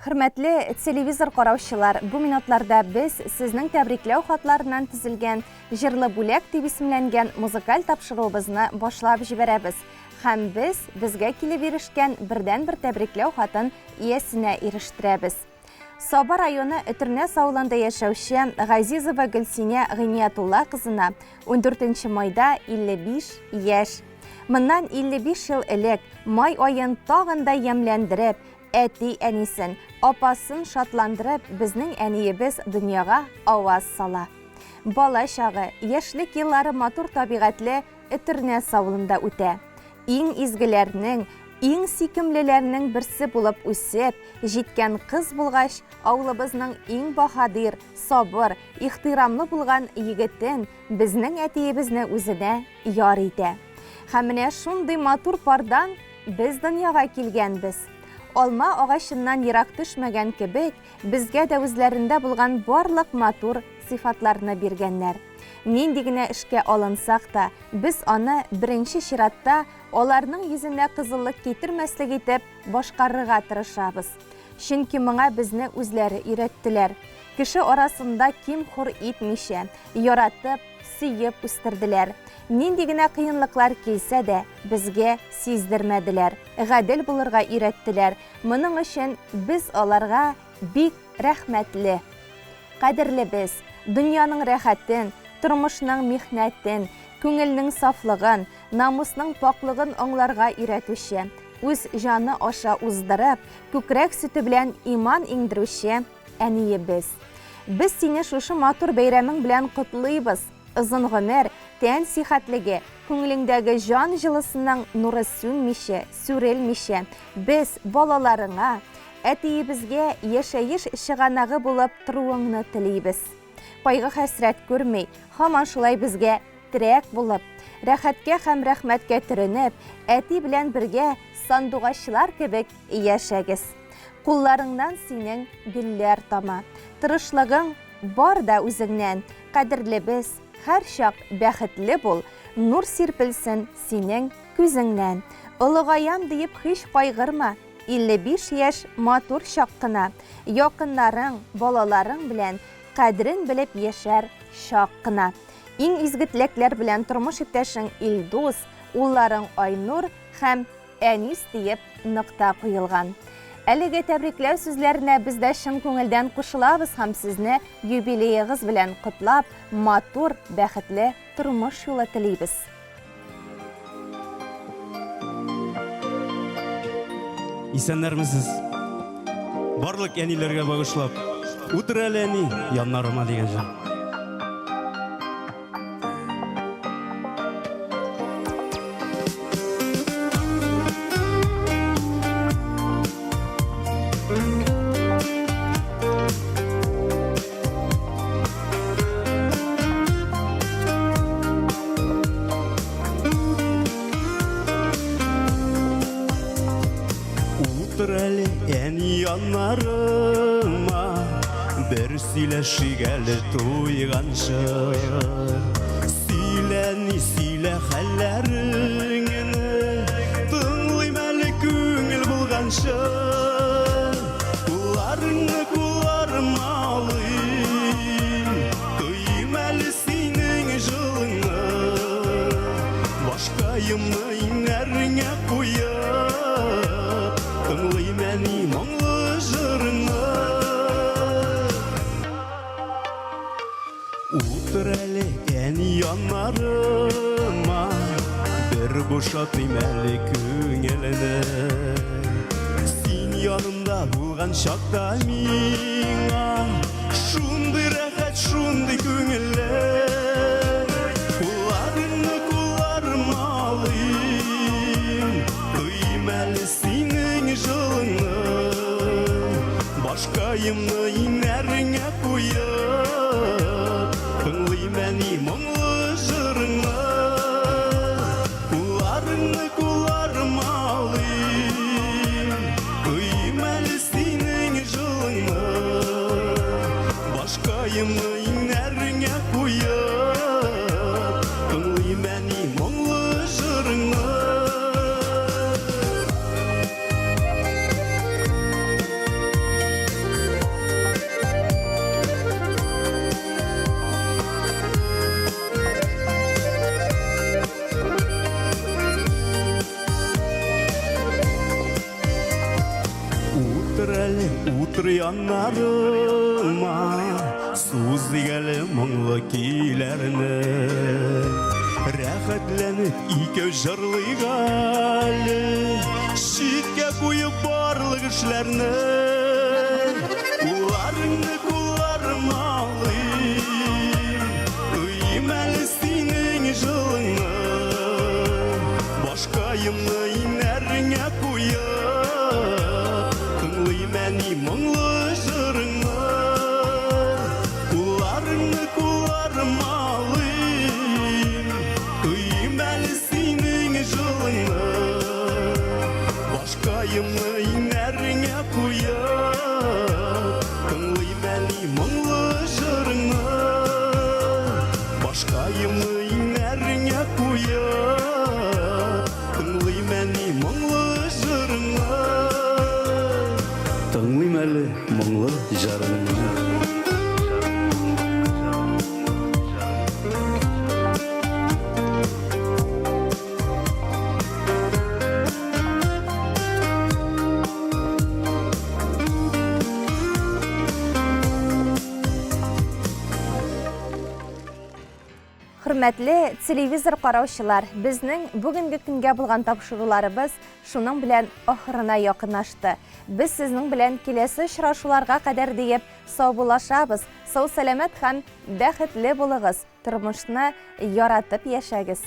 Хөрмәтле телевизор караучылар, бу минутларда без сезнең тәбрикләү хатларыннан төзелгән Җырлы бүләк дип исемләнгән музыкаль тапшыруыбызны башлап җибәрәбез. Һәм без безгә килеп ирешкән бердәнбер тәбрикләү хатын иясенә ирештерәбез. Саба районы Өтернәс авылында яшәүче Газизова Гөлсинә Гыйниятулла кызына 14 майда 55 яшь. Моннан 55 ел элек май аен тагын да ямьләндереп, әти-әнисен, апасын шатландырып, безнең әниебез дөньяга аваз сала. Бала чагы, яшьлек еллары матур табигатьле Өтернәс авылында үтә. Иң изгеләрнең, иң сөйкемлеләрнең берсе булып үсеп, җиткән кыз булгач, авылыбызның иң баһадир, сабыр, ихтирамлы булган егетен, безнең әтиебезне үзенә яр итә. Һәм менә шундый матур пардан без дөньяга килгәнбез. Алма агачыннан ерак төшмәгән кебек, безгә дә үзләрендә булган барлык матур сыйфатларны биргәннәр. Нинди генә эшкә алынсак та, без аны беренче чиратта аларның йөзенә кызыллык китермәслек итеп башкарырга тырышабыз. Чөнки моңа безне үзләре өйрәттеләр. Кеше арасында ким-хур итмичә, яратып, сөеп үстерделәр. Нинди генә кыенлыклар килсә дә, безгә сиздермәделәр. Гадел булырга өйрәттеләр. Моның өчен без аларга бик рәхмәтле. Кадерлебез, дөньяның рәхәтен, тормышның михнәтен, күңелнең сафлыгын, намусның пакълыгын аңларга өйрәтүче, үз җаны аша уздырып, күкрәк сөте белән иман иңдерүче әниебез. Без сине шушы матур бәйрәмең белән котлыйбыз! Озын гомер, тән сихәтлеге, күңелеңдәге җан җылысының нуры сүнмичә, сүрелмичә, без, балаларыңа, әтиебезгә яшәеш чыганагы булып торуыңны телибез. Кайгы-хәсрәт күрми, һаман шулай безгә терәк булып, рәхәткә һәм рәхмәткә төренеп, әти белән бергә сандугачлар кебек яшәгез. Кулларыңнан синең гөлләр тама. Тырышлыгың бар да үзеңнән. Кадерлебез, һәрчак бәхетле бул, Нур сирпелсен синең күзеңнән. Олыгаям диеп һич кайгырма, 55 яшь матур чак кына. Якыннарың, балаларың белән Кадерен белеп яшәр чак кына. Иң изге теләкләр белән тормыш иптәшең Илдус, улларың Айнур һәм Әнис диеп нокта куелган. Әлеге тәбрикләү сүзләренә без дә чын күңелдән кушылабыз һәм сезне юбилеегыз белән котлап, матур, бәхетле тормыш юлы телибез. Исәннәрмесез? Барлык әниләргә багышлап, Утыр әле, әни, яннарыма дигән җыр. Утыр әле, әни яннарыма, Бер сөйләшик әле туйганчы. Сөйлә, ни сөйлә хәлләреңне, Тыңлыйм әле күңел булганчы. Кулларыңны кулларыма алыйм, Тойыйм әле синең җылыңны. Башкаемны иңнәреңә куеп, Тыңлыйм әни моңлы җырыңны. Утыр әле, әни яннарыма, Бер бушатыйм әле күңелне. Син янымда булган чакта миңа Шундый рәхәт, шундый күңелле. Кулларыңны кулларыма алыйм, Тойыйм әле синең җылыңны. Башкаемны иңнәреңә куеп, Тыңлыйм, әни, моңлы җырыңны. Кулларыңны кулларыма алыйм, Тойыйм әле синең җылыңны. Башкаемны иңнәреңә куеп, Тыңлыйм, әни, моңлы җырыңны. әле, утыр яннарыма, Сузыйк әле моңлы көйләрне. Рәхәтләнеп икәү җырлыйк әле, Читкә куеп барлык эшләрне. Кулларыңны кулларыма алыйм, Тойым әле синең җылыңны. Башкаемны иңнәреңә куеп, Тыңлыйм әни моңлы җырыңны. Кулларыңны кулларыма алыйм, Тойым әле синең җылыңны. Башкаемны иңнәреңә куеп, Тыңлыйм әни моңлы җырыңны. Башкаемны иңнәреңә куеп, Тыңлыйм әни моңлы җырыңны. Тыңлыйм әле моңлы җырыңны. Хөрмәтле телевизор караучылар, безнең бүгенге көнгә булган тапшыруларыбыз шуның белән ахырына якынлашты. Без сезнең белән киләсе очрашуларга кадәр диеп саубуллашабыз. Сау-сәламәт һәм бәхетле булыгыз, тормышны яратып яшәгез.